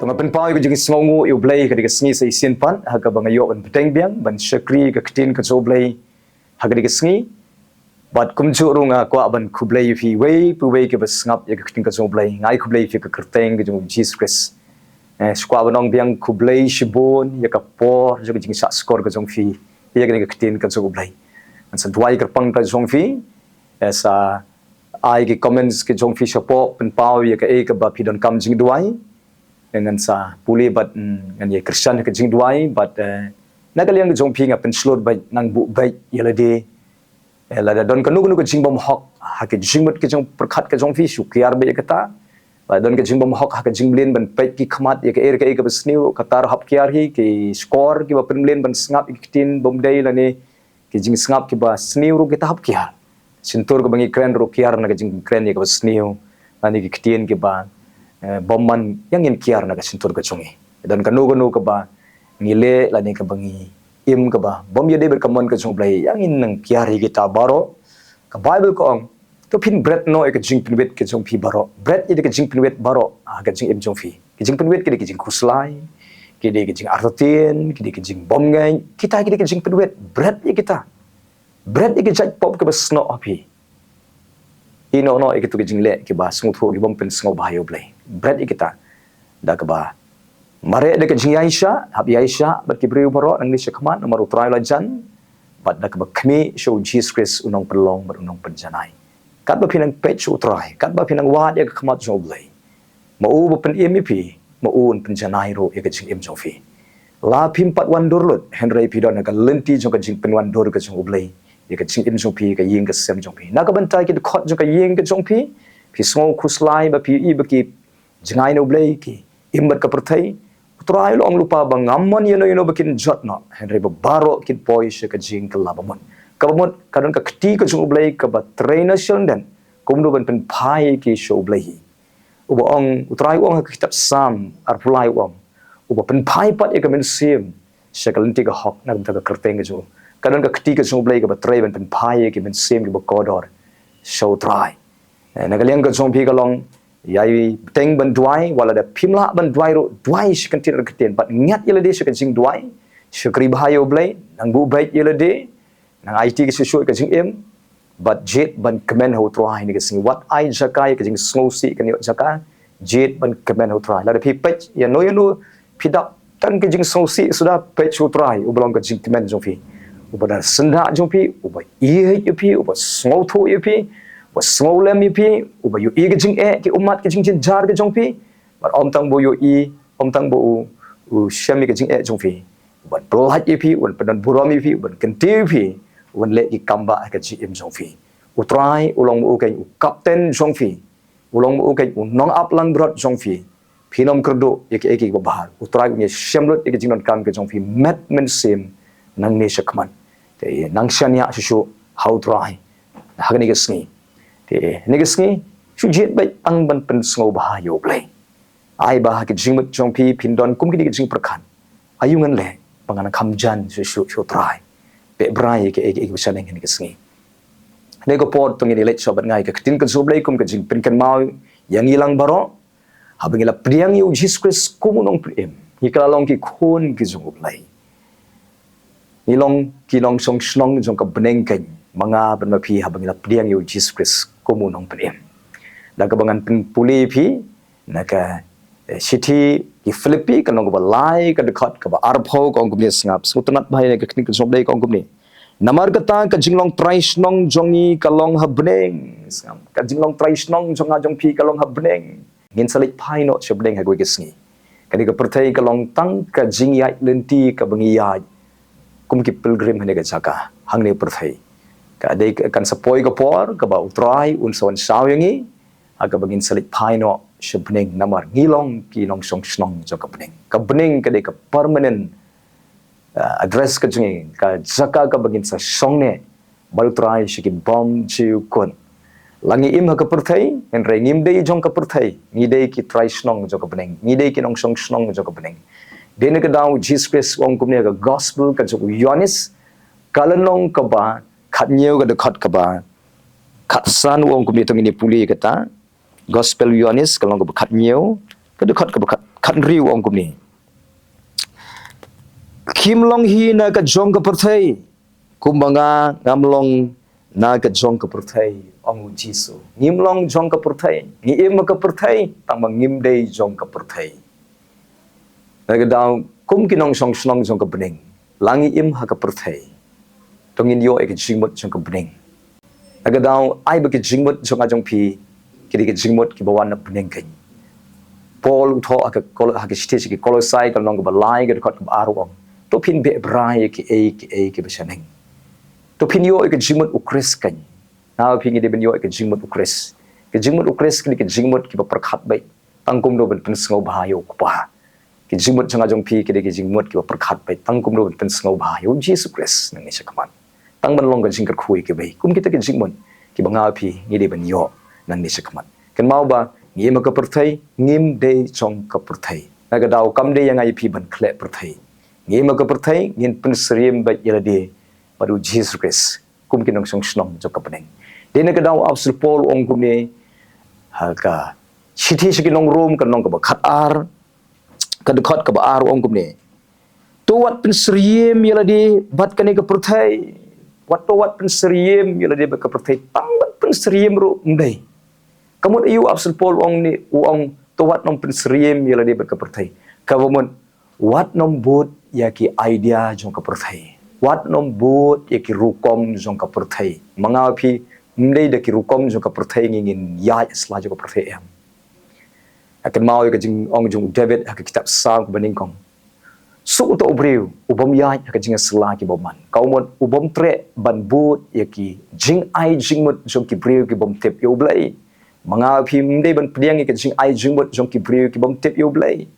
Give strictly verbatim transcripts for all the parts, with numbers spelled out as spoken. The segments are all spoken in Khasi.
Nga pynpaw ïa ka jingsngewnguh ïa U Blei ha kane ka sngi sa shisien pat, ha kaba nga ïoh ban bteng biang ban shakri ïa ka ktien ka jong U Blei ha kane ka sngi. Bad kumjuh ruh nga kwah ban khublei ïa phi iwei pa iwei kiba sngap ïa ka ktien ka jong U Blei. Nga ai khublei ïa phi ha ka kyrteng ka jong U Jisu Khrist. Eh, shu kwah ban ong biang khublei shibun ïa ka por jong ka jingshahshkor ka jong phi ïa kane ka ktien ka jong U Blei. Ngan sa duwai kyrpang ka jong phi. Eh, sa ai ki comments ki jong phi shapoh, pynpaw ïa kaei kaba phi donkam jingduwai. Eh, ngan sa pule bad, mm, ngan ïa kyrshan ka jingduwai bad, eh, na ka liang ka jong phi nga pynshlur bad nang buh bad ïa lade. Eh, lada don kano kano ka jingbymhok ha ka jingmut ka jingpyrkhat ka jong phi, shu kiar bad ïa kata. Lada don ka jingbymhok ha ka jingmlien ban peit ki khmat ïa kaei kaei kaba sniew, kata ruh hap kiar hi. Ki shkor kiba pynmlien ban sngap ïa ki ktien bymdei lane ki jingsngap kiba sniew ruh kita hap kiar. Shyntur kaba ngi kren ruh kiar na ka jingkren ïa kaba sniew, lane ki ktien kiba, eh, bymman, ïa ngin kiar na ka shyntur ka jong ngi. Don kano kano kaba ngi leh lane kaba ngi im kaba bym ïadei bad ka mon ka jong U Blei, ïa ngin nang kiar ïa kita baroh. Ka Baibl ka ong, to phin bret noh ïa ka jingpynwit ka jong phi baroh. Bret ïa ka jingpynwit baroh ha ka jingim jong phi. Ka jingpynwit ka dei ka jingkhuslai, ka dei ka jingartatien, ka dei ka jingbymngeit, kita ki dei ka jingpynwit. Bret ïa kita. Bret ïa ka jait pop kaba snoh ha phi. Ïehnoh noh ïa kito ki jingleh kiba sngewthuh, ki bym pynsngewbha ïa U Blei. Bret ïa kita. Da kaba mareh da ka jingïaishah, hap ïaishah bad ki briew baroh nangne shakhmat, namar U Trai u la jan. Bad da kaba khmih sha U Jisu Khrist, U Nongpynlong bad U Nongpynjanai. Katba phi nang peit sha U Trai, katba phi nang wad ïa ka khmat jong U Blei, ma u ba pynim ïa phi, ma u un pynjanai ruh ïa ka jingim jong phi. La phim pat wan dur lut, hynrei phi don ha ka lynti jong ka jingpynwandur ka jong U Blei ïa ka jingim jong phi, ka ïing ka sem jong phi. Na ka bynta ki dkhot jong ka ïing ka jong phi, phi sngewkhuslai ba phi ïohi ba ki jngai na U Blei, ki im bad ka pyrthei. U Trai u la ong lypa ba ngam mon ïano ïano ba kin jot noh, hynrei ba baroh kin poi sha ka jingkylla bamut. Kaba mut ka don ka kti ka jong U Blei kaba trei na shiliang. Kumno ban pynphai ki sha U Blei hi. Uba ong, U Trai u ong ha ka kitab Salm arphew lai u ong, uba pynphai pat ïa ka mynsiem sha ka lynti ka hok, na ka bynta ka kyrteng ka jong u. Ka don ka kti ka jong U Blei kaba trei ban pynphai ïa ki mynsiem kiba kordor sha U Trai. Eh, na ka liang ka jong phi ka long, ïai bteng ban duwai, wat lada phim lah ban duwai ruh, duwai sha kyntien ar kyntien, bad ngiat ïa lade sha ka jingduwai, shakri bha ïa U Blei, nang buh beit ïa lade, nang aiti ki shuh shuh ka jingim, bad jied ban kmen ha U Trai ha kane ka sngi. Wat ai jaka ïa ka jingsngewsih kane ka jaka, jied ban kmen ha U Trai. Lada phi peit ïano ïano phi dap tang ka jingsngewsih, suda peit sha U Trai, uba long ka jingkmen jong phi. Uba don syndah jong phi, uba ïeit ïa phi, uba sngewthuh ïa phi, uba sngewlem ïa phi, uba ïohi ka jingeh, ki ummat, ki jingjynjar ka jong phi. Bad ym tang ba u ïohi, ym tang ba u, u shem ïa ka jingeh jong phi. Uban pyllait ïa phi, uban pyndon burom ïa phi, uban kyntiew ïa phi, uban leh ki kam bah ha ka jingim jong phi. U Trai u long ma u keiñ u kapten jong phi. U long ma u keiñ u nongap langbrot jong phi. Phin ym kyrduh ïa kiei kiei kiba bha. U Trai un ïashem lut ïa ka jingdonkam ka jong phi met mynsiem nangne shakhmat. Te nang shaniah shuh shuh ha U Trai ha kane ka sngi. Te kane ka sngi, shu jied beit tang ban pynsngewbha ïa U Blei. Ai ba ha ka jingmut jong phi phin don kum kine ki jingpyrkhat. Aïu ngan leh ba ngan kham jan shuh shuh sha U Trai? Peit bha ïa kiei kiei kiba shaneng ha kane ka sngi. Ha kane ka por to ngin ïaleit shuwa bad nga ïa ka ktien ka jong U Blei kum ka jingpynkynmaw ïa ngi lang baroh. Haba ngi la pdiang ïa U Jisu Khrist kum U Nongpynim, ngi kylla long ki khun ki jong U Blei. Ngi long ki nongshong shnong jong ka bneng keiñ, ma nga bad ma phi, haba ngi la pdiang ïa U Jisu Khrist kum U Nongpynim. Da kaba ngan pynpule ïa phi na ka, eh, shithi ki Philippi, ka lynnong kaba lai, ka dkhot kaba arphew, ka ong kumne, sngap. Sngewtynnat bha ïa ka ktien ka jong U Blei, ka ong kumne: Namar kata ka jinglong trai shnong jong ngi ka long ha bneng. Sngap. Ka jinglong trai shnong jong nga jong phi ka long ha bneng. Ngin sa leit phai noh sha bneng ha kawei ka sngi. Kane ka pyrthei ka long tang ka jingïaid lynti kaba ngi ïaid kum ki pilgrim ha kane ka jaka, hangne pyrthei. Ka dei ka, kan sa poi ka por kaba U Trai un sa wan shaw ïa ngi, ha kaba ngin sa leit phai noh sha bneng, namar ngi long ki nongshong shnong jong ka bneng. Ka bneng ka dei ka permanent, ah, address ka jong ngi, ka jaka kaba ngin sa shong ne bad U Trai sha ki bymjukut. La ngi im ha ka pyrthei, hynrei ngim dei jong ka pyrthei, ngi dei ki trai shnong jong ka bneng, ngi dei ki nongshong shnong jong ka bneng. Dei na ka daw U Jisu Khrist u ong kumne ha ka gospel ka jong u Ïoannis, ka lynnong kaba khathynñiew, ka dkhot kaba khatsan, u ong kumne, to ngin ïa pule kata. Gospel Ïoannis, ka lynnong kaba khathynñiew, ka dkhot kaba khat, khathynriew ong kumne. Kim long hi na ka jong ka pyrthei, kumba nga ngam long na ka jong ka pyrthei, ong u Jisu. Ngim long jong ka pyrthei, ngi im ha ka pyrthei, tang ba ngim dei jong ka pyrthei. Na ka daw, kum ki nongshong shnong jong ka bneng, la ngi im ha ka pyrthei, to ngin ïoh ïa ka jingmut jong ka bneng. Na ka daw, ai ba ki jingmut jong nga jong phi ki dei ki jingmut kiba wan na bneng kein. Paul u thoh ha ka Kol-, ha ka shithi sha ki Kolosai ka lynnong kaba lai ka dkhot kaba ar u ong, to phin beh brai ïa kiei kiei kiba shaneng. To phin ïoh ïa ka jingmut u Khrist kein. Nga phi ngi dei ban ïoh ïa ka jingmut u Khrist. Ka jingmut u Khrist ki dei ki jingmut kiba pyrkhat beit, tang kumno ban pynsngewbha ïa u Kpa. Ki jingmut jong nga jong phi ki dei ki jingmut kiba pyrkhat beit, tang kumno ban pynsngewbha ïa u Jisu Khrist nangne shakhmat. Tang ban long ka jingkyrkhu ïa kiwei. Kum kita ki jingmut kiba nga phi ngi dei ban ïoh nangne shakhmat. Kynmaw ba ngi im ha ka pyrthei, ngim dei jong ka pyrthei. Na ka daw, kam dei ïa nga ïa phi ban khleh pyrthei. Ngi im ha ka pyrthei, ngin pynsyriem beit ïa lade bad u Jisu Khrist kum ki nongshong shnong jong ka bneng. Dei na ka daw u Apostol Paul u ong kumne ha ka shithi sha ki nong Rom ka lynnong kaba khatar, ka dkhot kaba ar u ong kumne. To wat pynsyriem ïa lade bad kane ka pyrthei. Wat, to wat pynsyriem ïa lade bad ka pyrthei, tang wat pynsyriem ruh ym dei. Ka mut aïu u Apostol Paul u ong ne, u ong to wat nym pynsyriem ïa lade bad ka pyrthei. Kaba mut wat nym bud ïa ki idea jong ka pyrthei. Wat nym bud ïa ki rukom jong ka pyrthei. Ma nga phi, ym dei da ki rukom jong ka pyrthei ngi ngin ïaid sla jong ka pyrthei em. Nga kynmaw ïa ka jingong jong u David ha ka kitab Salm kaba nyngkong. Suk uta u briew u bym ïaid ha ka jingïasylla ki bymman. Ka mut u bym treh ban bud ïa ki jingai jingmut jong ki briew ki bym tip ïa u Blei. Ma nga phi, ym dei ban pdiang ïa ka jingai jingmut jong ki briew ki bym tip ïa u Blei.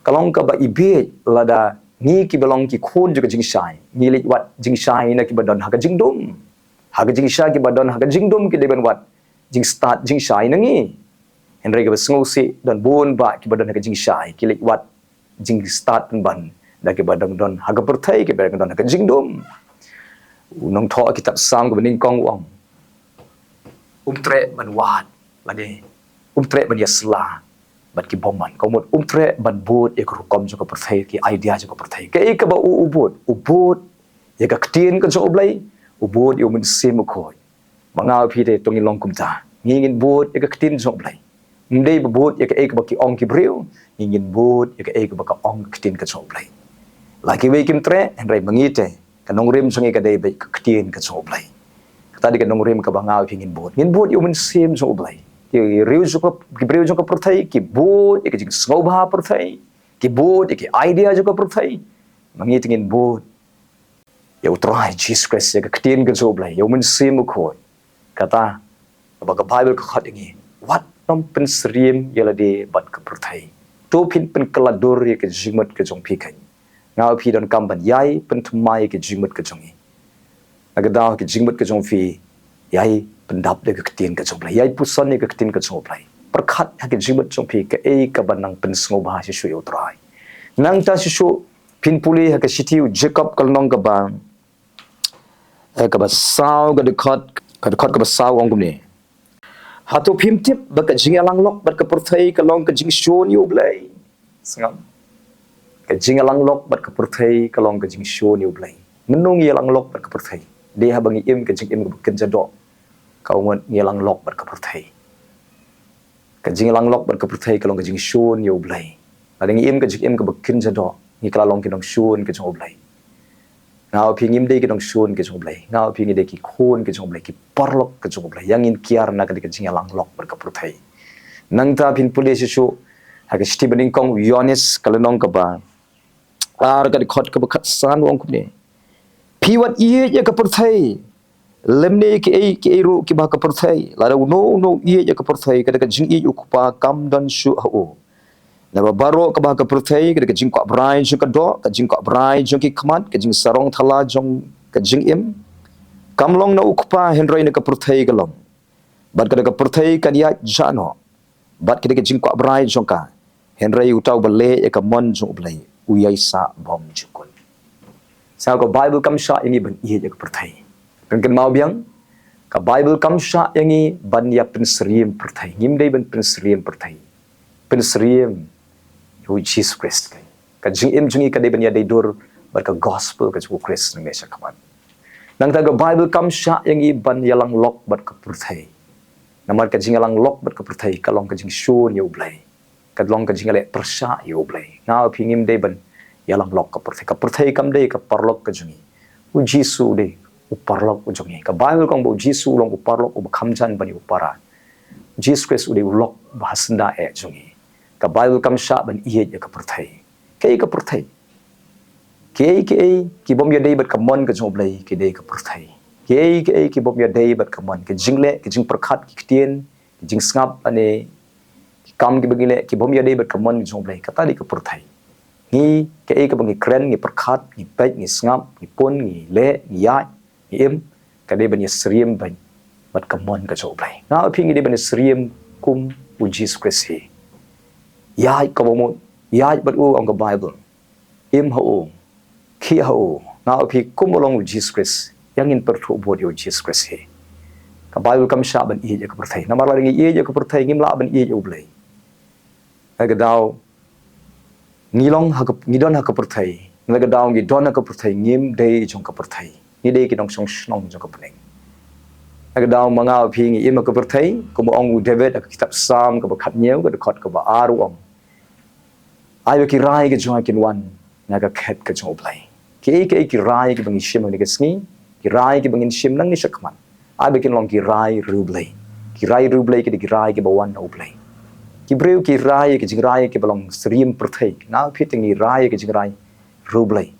Ka long kaba ibiej lada ngi kiba long ki khun jong ka jingshai ngi leit wad jingshai na kiba don ha ka jingdum. Ha ka jingshai kiba don ha ka jingdum ki dei ban wad jingstad jingshai na ngi. Hynrei kaba sngewsih, don bun bah kiba don ha ka jingshai ki leit wad jingstad pynban da kiba dang don ha ka pyrthei, kiba dang don ha ka jingdum. U nongthoh kitab Salm kaba nyngkong u ong, um treh ban wad lade, um treh ban ïasylla bad ki bymman. Ka mut um treh ban bud ïa ka rukom jong ka pyrthei, ki idea jong ka pyrthei. Kaei kaba u, u bud, u bud ïa ka ktien ka jong u Blei, u bud ïa u Mynsiem Bakhuid. Ma nga phi te to ngin long kumta. Ngi ngin bud ïa ka ktien jong u Blei. Ym dei ba bud ïa kaei kaba ki ong ki briew, ngi ngin bud ïa kaei kaba ka ong ka ktien ka jong u Blei. La kiwei kim treh, hynrei ma ngi te ka nongrim jong ngi ka dei beit ka ktien ka jong u Blei. Kata dei ka nongrim kaba nga phi ngin bud. Ngin bud ïa u Mynsiem jong u Blei. Ki briew jong ka, ki briew jong ka pyrthei ki bud ïa ka jingsngewbha pyrthei, ki bud ïa ki idea jong ka pyrthei. Ma ngi te ngin bud ïa u Trai Jisu Khrist, ïa ka ktien ka jong u Blei, ïa u Mynsiem Bakhuid. Kata kaba ka Baibl ka khot ïa ngi, wat nym pynsyriem ïa lade bad ka pyrthei. To phin pynkylla dur ïa ka jingmut ka jong phi kein. Nga phi donkam ban ïai pynthymmai ïa ka jingmut ka jong ngi. Na ka daw ka jingmut ka jong phi ïai pyndap da ka ktien ka jong u Blei, ïai puson ïa ka ktien ka jong u Blei. Pyrkhat ha ka jingmut jong phi kaei kaba nang pynsngewbha shisha ïa u Trai. Nangta shisha phin pule ha ka shithi u Jakob ka lynnong kaba, eh, kaba saw, ka dkhot, ka dkhot kaba saw ong kumne. Hato phim tip ba ka jingïalang lok bad ka pyrthei ka long ka jingshun ïa u Blei? Sngap. Ka jingïalang lok bad ka pyrthei ka long ka jingshun ïa u Blei. Mynno ngi ïalang lok bad ka pyrthei? Dei haba ngi im ka jingim kaba kynja doh, ka mut ngi ïalang lok bad ka pyrthei. Ka jingïalang lok bad ka pyrthei ka long ka jingshun ïa u Blei. Lada ngi im ka jingim kaba kynja doh, ngi kylla long ki nongshun ki jong u Blei. Nga phi ngim dei ki nongshun ki jong u Blei. Nga phi ngi dei ki khun ki jong u Blei, ki paralok ki jong u Blei. Ïa ngin kiar na ka dei ka jingïalang lok bad ka pyrthei. Nangta phin pule shisha ha ka shithi ba nyngkong u Ïoannis ka lynnong kaba ar, ka dkhot kaba khatsan, u ong kumne. Phi wat ïeit ïa ka pyrthei, lymne kiei kiei ruh kiba ha ka pyrthei. Lada uno uno u ïeit ïa ka pyrthei, ka da ka jingïeit u Kpa kam don shuh ha u. Naba baroh kaba ha ka pyrthei, ka da ka jingkwah brai jong ka doh, ka jingkwah brai jong ki khmat, ka jingsarong thala jong ka jingim, kam long na u Kpa, hynrei na ka pyrthei ka long. Bad ka da ka pyrthei kan ïaid jah noh bad ka da ka jingkwah brai jong ka, hynrei uta uba leh ïa ka mon jong u Blei u ïai sah bymjukut. Sa ka Baibl kam shah ïa ngi ban ïeit ïa ka pyrthei. Phin kynmaw biang, ka Baibl kam shah ïa ngi ban ïa pynsyriem pyrthei. Ngim dei ban pynsyriem pyrthei. Pynsyriem ïa u Jisu Khrist. Ka jingim jong ngi ka dei ban ïadei dur bad ka gospel ka jong u Khrist nangne shakhmat. Nangta ka Baibl kam shah ïa ngi ban ïalang lok bad ka pyrthei. Namar ka jingïalang lok bad ka pyrthei ka long ka jingshun ïa u Blei. Ka long ka jingïaleh pyrshah ïa u Blei. Nga u phi ngim dei ban ïalang lok ka pyrthei. Ka pyrthei kam dei ka paralok ka jong ngi. U Jisu u dei u paralok u jong ngi. Ka Baibl ka ong ba u Jisu u long u paralok uba kham jan ban ïa u para. U Jisu Khrist u dei u lok ba ha syndah eh jong ngi. Ka Baibl kam shah ban ïeit ïa ka pyrthei. Kaei ka pyrthei? Kiei kiei ki bym ïadei bad ka mon ka jong u Blei ki dei ka pyrthei. Kiei kiei ki bym ïadei bad ka mon, ka jingleh, ka jingpyrkhat, ki ktien, ki jingsngap lane ki kam kiba ngi leh ki bym ïadei bad ka mon ka jong u Blei, kata dei ka pyrthei. Ngi, kaei kaba ngi kren, ngi pyrkhat, ngi peit, ngi sngap, ngi pun, ngi leh, ngi ïaid, ngi im, ka dei ban ïasyriem bad, bad ka mon ka jong u Blei. Nga u phi ngi dei ban ïasyriem kum u Jisu Khrist hi. Ïaid kaba mut, ïaid bad u, ong ka Baibl. Im ha u, khih ha u. Nga u phi kum u long u Jisu Khrist, ïa ngin pyrthuh bud ïa u Jisu Khrist hi. Ka Baibl kam shah ban ïeit ïa ka pyrthei. Namar lada ngi ïeit ïa ka pyrthei ngim lah ban ïeit ïa u Blei. Ka daw ngi long ha ka, ngi don ha ka pyrthei. Na ka daw ngi don ha ka pyrthei, ngim dei jong ka pyrthei. Ngi dei ki nongshong shnong jong ka bneng. Na ka daw ma nga u phi ngi im ha ka pyrthei, kum u ong u David ha ka kitab Salm kaba khathynñiew, ka dkhot kaba ar u ong. Ai ba ki rai ka jong nga kin wan na ka khet ka jong u Blei. Kiei kiei ki rai kiba ngi shim ha kane ka sngi, ki rai kiba ngin shim nangne shakhmat. Ai ba kin long ki rai riewblei. Ki rai riewblei ki dei ki rai kiba wan na u Blei. Ki briew ki rai ki jingrai kiba long syriem pyrthei. Nga u phi te ngi rai ki jingrai riewblei.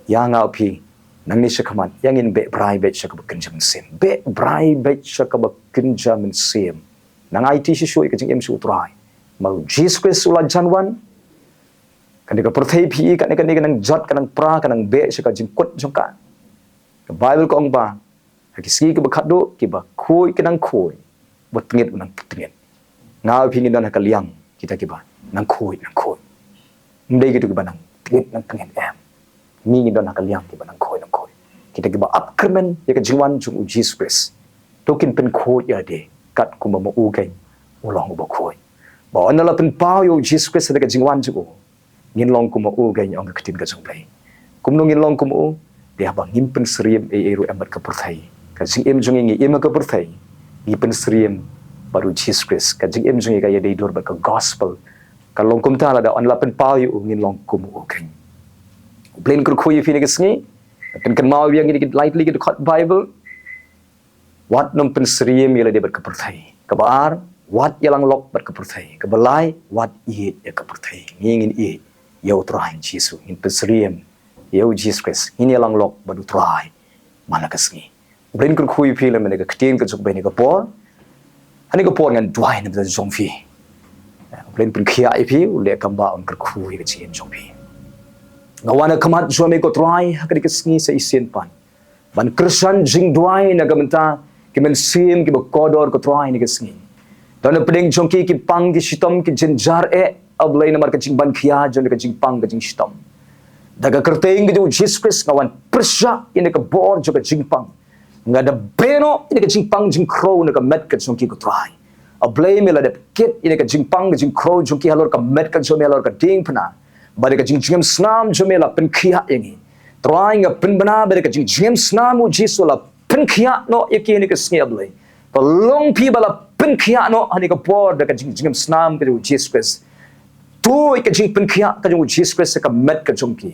Ïa nga u phi nangne shakhmat, ïa ngin beh brai beit sha kaba kynja mynsiem. Beh brai beit sha kaba kynja mynsiem. Nang aiti shisha ïa ka jingim sha u Trai. Ma u Jisu Khrist u la jan wan. Kane ka pyrthei phi i, kane, kane ka nang jot, ka nang pra, ka nang beh sha ka jingkut jong ka. Ka Baibl ka ong ba ha ki sngi kiba khatduh, kiba khuid ki nang khuid, ba tyngit u nang tyngit. Nga u phi ngin don ha ka liang kita kiba nang khuid nang khuid. Ym dei kito kiba nang tyngit nang tyngit em. Ngi ngin don ha ka liang kiba nang khuid nang khuid. Kita kiba ap kyrmen ïa ka jingwan jong u Jisu Khrist. To kin pynkhuid ïa lade kat kumba ma u keiñ u long uba khuid. Ba ynda la pynpaw ïa u Jisu Khrist ha ka jingwan jong u, ngin long kum ma u keiñ, ong ka ktien ka jong u Blei. Kumno ngin long kum ma u? Dei haba ngim pynsyriem ei ei ruh em bad ka pyrthei. Ka jingim jong ngi, ngi im ha ka pyrthei, ngi pynsyriem bad u Jisu Khrist. Ka jingim jong ngi ka ïadei dur bad ka gospel. Ka long kumta lada ynda la pynpaw ïa u ngin long kum ma u keiñ. U Blei un kyrkhu ïa phi ha kane ka sngi. Pynkynmaw ïa ngi da ki lai tylli ki dkhot Baibl. Wat nym pynsyriem ïa lade bad ka pyrthei. Kaba ar, wat ïalang lok bad ka pyrthei. Kaba lai, wat ïeit ïa ka pyrthei. Ngi ngin ïeit ïa u Trai Jisu, ngin pynsyriem ïa u Jisu Khrist, ngin ïalang lok bad u Trai man la ka sngi. U Blei un kyrkhu ïa phi lem ha kane ka ktien ka jong u Blei ha kane ka por. Ha kane ka por ngan duwai na ka bynta jong phi. U Blei un pynkhiah ïa phi, u leh kam ba un kyrkhu ïa ka jingim jong phi. Nga wan ha khmat jong me ko Trai ha kane ka sngi sa shisien pat. Ban kyrshan jingduwai na ka bynta ki mynsiem kiba kordor ko Trai ha kane ka sngi. Don hapdeng jong ki ki pang ki shitom ki jynjar eh, A Blei, namar ka jingban khia jong ka jingpang ka jingshitom. Da ka kyrteng ka jong u Jisu Khrist nga wan pyrshah ïa kane ka bor jong ka jingpang. Nga da beh noh ïa kane ka jingpang jingkhrew na ka met ka jong ki ko Trai. A Blei, me la dep kit ïa kane ka jingpang ka jingkhrew jong ki halor ka met ka jong me, halor ka diengphna. Bad da ka jingjngem snam jong me la pynkhiah ïa ngi. Trai, nga pynbna ba da ka jingjngem snam u Jisu la pynkhiah noh ïa ki ha kane ka sngi, A Blei. Ba long phi ba la pynkhiah noh ha kane ka por da ka jingjngem snam ka jong u Jisu Khrist. Tuid ka jingpynkhiah ka jong u Jisu Khrist ha ka met ka jong ki.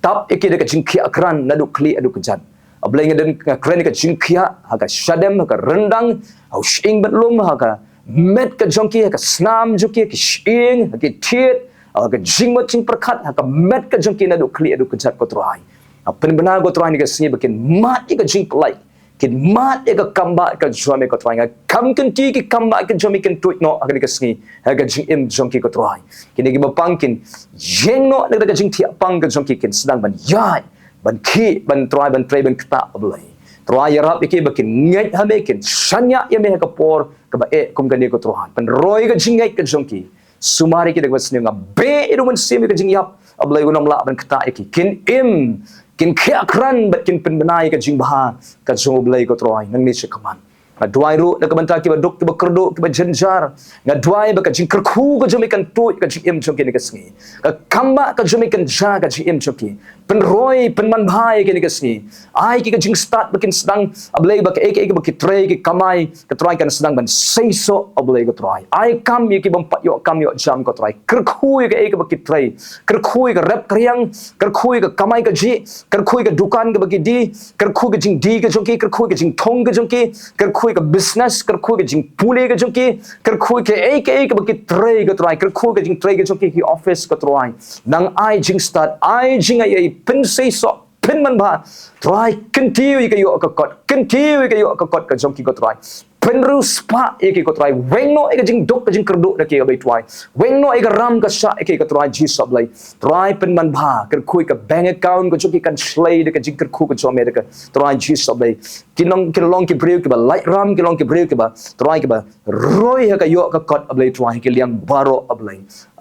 Tap ïa ki da ka jingkhiah krat naduh khlieh haduh kjat. A Blei, nga don, nga kren ka jingkhiah ha ka shadem, ha ka ryndang, ha u shyieng bad lum, ha ka met ka jong ki, ha ka snam jong ki, ha ki shyieng, ha ki thied, ha ka jingmut jingpyrkhat, ha ka met ka jong ki naduh khlieh haduh kjat ko Trai. Nga pynbna ko Trai ha kane ka sngi ba kin mad ïa ka jingpyllait. Kin mad ïa ka kambah ka jong me ko Trai. Nga kam kynti ki kambah ka jong me kin tuid noh ha kane ka sngi ha ka jingim jong ki ko Trai. Kine kiba pang kin ïeng noh na ka jingthiah pang ka jong ki, kin sdang ban ïaid, ban khih, ban trai, ban trei, ban ktah, A Blei. Trai, ïarap ïa ki ba kin ngeit ha me, kin shaniah ïa me ha ka por kaba eh kum kane ko Trai. Pynroi ka jingngeit ka jong ki. Sumar ïa ki da kaba sniew. Nga beh ïa u Mynsiem ïa ka jingïap, A Blei, un ym lah ban ktah ïa ki. Kin im, kin khiah krat bad kin pynbna ïa ka jingbha ka jong U Blei ko Trai nangne shakhmat. Nga duwai ruh na ka bynta kiba duk, kiba kyrduh, kiba jynjar. Nga duwai ba ka jingkyrkhu ka jong me kan tuid ka jingim jong ki na ka sngi. Ka kam ba ka jong me kan jia ka jingim jong ki. Pynroi, pynmanbha ïa ki na ka sngi. Ai ki ka jingstad ba kin sdang, A Blei, ba kaei kaei ba ki trei, ki kamai, ko Trai, kan sdang ban seisoh, A Blei, ko Trai. Ai kam ïa ki bym pat ïoh kam ïoh jam, ko Trai. Kyrkhu ïa kaei kaei ba ki trei. Kyrkhu ïa ka rep ka riang, kyrkhu ïa ka kamai kajih, kyrkhu ïa ka dukan kaba ki die, kyrkhu ïa ka jingdie ka jong ki, kyrkhu ïa ka jingthung ka jong ki, kyrkhu ïa ka business, kyrkhu ïa ka jingpule ka jong ki, kyrkhu ïa kaei kaei kaba ki trei, ko Trai, kyrkhu ïa ka jingtrei ka jong ki, ki office, ko Trai. Nang ai jingstad, ai jingaiei, pynseisoh, pynmanbha. Trai, kyntiew ïa ka ïoh ka kot, kyntiew ïa ka ïoh ka kot ka jong ki, ko Trai. Pynriewspah ïa ki, ko Trai. Weng noh ïa ka jingduk ka jingkyrduh na ki, A Blei Trai. Weng noh ïa ka ram ka shah ïa ki, ko Trai Jisu, A Blei. Trai, pynmanbha, kyrkhu ïa ka bank account ka jong ki kan shlei da ka jingkyrkhu ka jong me, da ka, Trai Jisu, A Blei. Kin long, kin long ki briew kiba lait ram, kin long ki briew kiba, Trai, kiba roi ha ka ïoh ka kot, A Blei Trai, ha ki liang baroh, A Blei.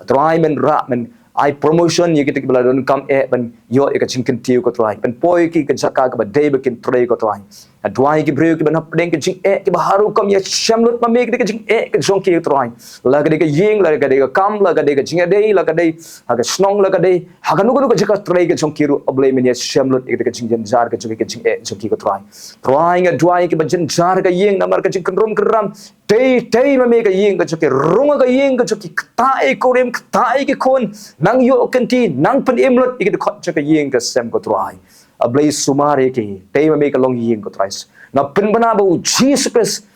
Trai, men rah, men ai promotion ïa kita kiba la donkam eh ban ïoh ïa ka jingkyntiew, ko Trai. Pynpoi ïa ki ka jaka kaba dei ba kin trei, ko Trai. Nga duwai ïa ki briew kiba hapdeng ka jingeh, kiba harum, kum ïa shemlut ma me ka dei ka jingeh ka jong ki, ko Trai. La ka dei ka ïing, la ka dei ka kam, la ka dei ka jingïadei, la ka dei ha ka shnong, la ka dei ha kano kano ka jaka trei ka jong ki ruh, A Blei, men ïa shemlut ïa ka dei ka jingjynjar ka jong ki, ka jingeh jong ki, ko Trai. Trai, nga duwai ïa kiba jynjar ka ïing namar ka jingkynrum kynram. Tei, tei ma me ka ïing ka jong ki, rung ka ïing ka jong ki, ktah ïa ki kurim, ktah ïa ki khun, nang ïoh kynti, nang pynim lut ïa ki dkhot jong ka ïing ka sem, ko Trai. A Blei, sumar ïa ki, tei ma me ka longïing, ko Trai. Nga pynbna ba U Jisu Khrist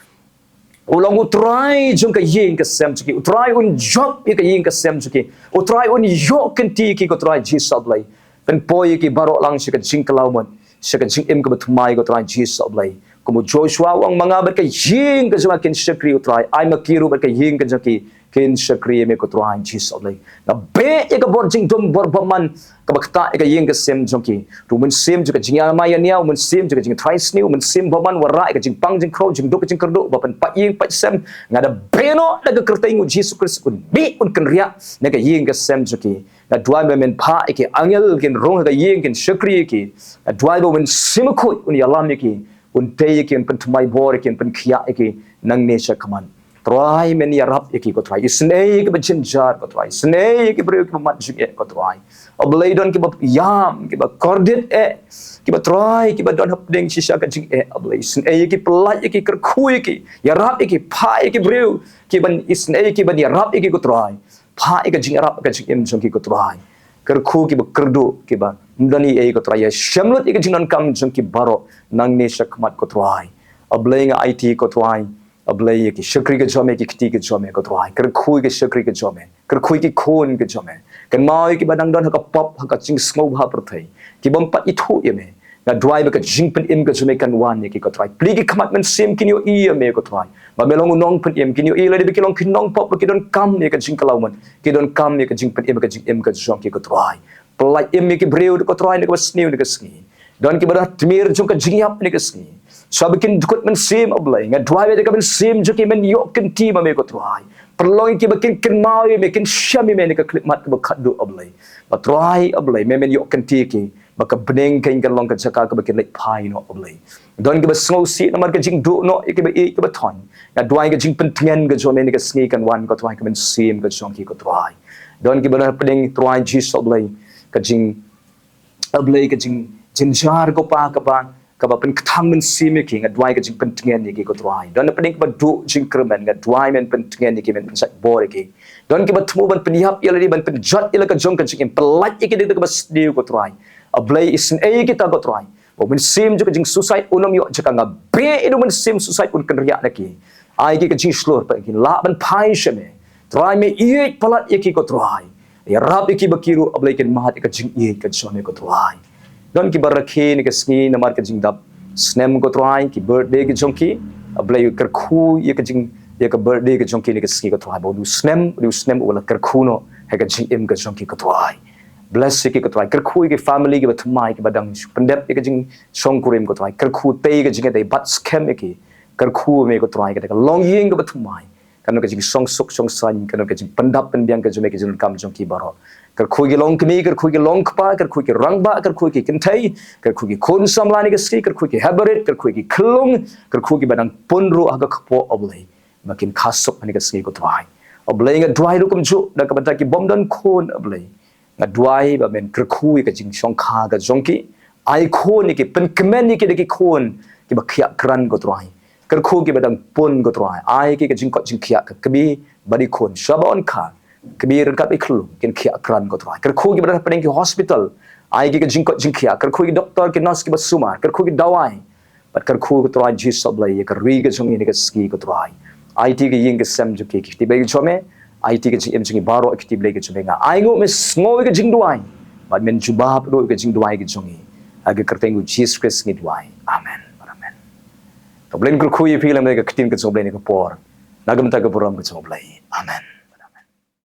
u long U Trai jong ka ïing ka sem jong ki, U Trai un jop ïa ka ïing ka sem jong ki, U Trai un ïoh kynti ïa ki, ko Trai Jisu, A Blei. Pynpoi ïa ki baroh lang sha ka jingkylla mut, sha ka jingim kaba thymmai, ko Trai Jisu, A Blei. Kum u Joshua u ong, ma nga bad ka ïing ka jong nga kin shakri, ko Trai. Ai ma ki ruh bad ka ïing ka jong ki kin shakri ïa me, ko Trai Jisu, A Blei. Nga beh ïa ka bor jingdum bor bymman kaba ktah ïa ka ïing ka sem jong ki. Ruh u Mynsiem jong ka jingïamai ïania, u Mynsiem jong ka jingtrai sniew, u Mynsiem bymman, u wanrah ïa ka jingpang jingkhraw, jingduk jingkyrduh, ba pynpait ïing pait sem. Nga da beh noh da ka kyrteng U Jisu Khrist, un mih, un kynriah na ka ïing ka sem jong ki. Nga duwai ba men phah ïa ki angel kin rung ha ka ïing, kin shakri ïa ki. Nga duwai ba U Mynsiem Bakhuid un ïalam ïa ki, un tei ïa ki, un pynthymmai bor ïa ki, un pynkhiah ïa ki nangne sha khmat. Trai, men ïarap ïa ki, ko Trai. Isynei ïa kiba jynjar, ko Trai. Isynei ïa ki briew kiba mad jingeh, ko Trai. A Blei, don kiba ïam, kiba kordit eh, kiba, Trai, kiba don hapdeng shisha ka jingeh, A Blei. Isynei ïa ki, pyllait ïa ki, kyrkhu ïa ki, ïarap ïa ki, phah ïa ki briew kiban isynei ïa ki, ban ïarap ïa ki, ko Trai. Phah ïa ka jingïarap ka jingim jong ki, ko Trai. Kyrkhu kiba kyrduh, kiba ym don ei ei, ko Trai. Ïa shemlut ïa ka jingdonkam jong ki baroh nangne sha khmat, ko Trai. A Blei, nga aiti, ko Trai, A Blei, ïa ki shakri ka jong me, ki kti ka jong me, ko Trai. Kyrkhu ïa ki shakri ka jong me, kyrkhu ïa ki khun ka jong me. Kynmaw ïa kiba dang don ha ka pop, ha ka jingsngewbha pyrthei, kibym pat ithuh ïa me. Nga duwai ba ka jingpynim ka jong me kan wan ïa ki, ko Trai. Plie ki khmat mynsiem, kin ïohi ïa me, ko Trai, ba me long u nongpynim. Kin ïohi lada ba ki long ki nongpop, ba ki donkam ïa ka jingkylla mut, ki donkam ïa ka jingpynim, ka jingim ka jong ki, ko Trai. Pyllait im ïa ki briew, ko Trai, na kaba sniew na ka sngi. Don kiba don tmier jong ka jingïap na ka sngi. Sa ba kin dkut mynsiem, A Blei. Nga duwai ba da ka mynsiem jong ki men ïoh kynti ma me, ko Trai. Pynlong ïa ki ba kin kynmaw ïa me, kin shem ïa me na ka khyllipmat kaba khatduh, A Blei. Ba Trai, A Blei, me men ïoh kynti ïa ki ba ka bneng kan long ka jaka kaba kin leit phai noh, A Blei. Don kiba sngewsih namar ka jingduh noh ïa kiba ïeit kiba thoiñ. Nga duwai ka jingpyntngen ka jong me na ka sngi kan wan, ko Trai, ka mynsiem ka jong ki, ko Trai. Don kiba don hapdeng, Trai Jisu, A Blei, ka jing A Blei, ka jingjynjar, ko Pa, kaba, kaba pynkthang mynsiem ïa ki, nga duwai ka jingpyntngen ïa ki, ko Trai. Don hapdeng kiba duh jingkyrmen, nga duwai men pyntngen ïa ki, men pynshait bor ïa ki. Don kiba thmu ban pynïap ïa lade, ban pynjot ïa la ka jong ka jingim, pyllait ïa ki da kaba sniew, ko Trai. A Blei, isynei ïa kita, ko Trai, ba u mynsiem jong ka jingsuicide un ym ïoh jaka. Nga beh ïa u mynsiem suicide un kynriah na ki. Ai ki ka jingshlur, ba kin lah ban phai sha me. Trai, me ïeit palat ïa ki, ko Trai. Ïarap ïa ki ba ki ruh, A Blei, kin mad ïa ka jingïeit ka jong me, ko Trai. Don kiba rakhe na ka sngi namar ka jingdap snem, ko Trai, ki birthday ka jong ki. A Blei, kyrkhu ïa ka jing, ïa ka birthday ka jong ki na ka sngi, ko Trai, ba u snem, u snem u la kyrkhu noh ha ka jingim ka jong ki, ko Trai. Bless ïa ki, ko Trai. Kyrkhu ïa ki family kiba thymmai, kiba dang pyndep ïa ka jingshongkurim, ko Trai. Kyrkhu, tei ïa ka jingïadei, bat skhem ïa ki. Kyrkhu me, ko Trai, ka dei ka longïing kaba thymmai. Kan long ka jingshong suk shong saiñ, kan long ka jingpyndap pynbiang ka jong me, ka jingdonkam jong ki baroh. Kyrkhu ïa ki longkmie, kyrkhu ïa ki longkpa, kyrkhu ïa ki rangbah, kyrkhu ïa ki kynthei, kyrkhu ïa ki khun samla ïa ka sngi, kyrkhu ïa ki habarit, kyrkhu ïa ki khyllung, kyrkhu ïa ki ba dang pun ruh ha ka kpoh, O Blei, ba kin kha suk ha kane ka sngi, ko Trai. O Blei, nga duwai ruh kumjuh da kaba da ki bym don khun, O Blei. Nga duwai ba men kyrkhu ïa ka jingshongkha ka jong ki. Ai khun ïa ki, pynkmen ïa ki da ki khun kiba khiah krat, ko Trai. Kyrkhu kiba dang pun, ko Trai. Ai ki ka jingkoit jingkhiah, ka kmie bad i khun, shwa ba yn kha, kmie ryngkat i khyllung, kin khiah krat, ko Trai. Kyrkhu kiba dang hapdeng ki hospital. Ai ki ka jingkoit jingkhiah, kyrkhu ki doktor, ki nurse kiba sumar, kyrkhu ki dawai. Bad kyrkhu, ko Trai Jisu Blei, ïa ka ri ka jong ngi ha kane ka sngi, ko Trai. Aiti ka ïing ka sem jong ki ha ka kti Blei ka jong me. Aiti ka jingim jong ngi baroh ha ka kti Blei ka jong me. Nga ainguh me sngew ïa ka jingduwai. Bad men jubab ruh ïa ka jingduwai ka jong ngi. Ha ka kyrteng U Jisu Khrist ngi duwai. Amen. Amen. To Blei un kyrkhu ïa phi lem ha ka ktien ka jong U Blei ha kane ka por. Na ka bynta ka burom ka jong U Blei. Amen.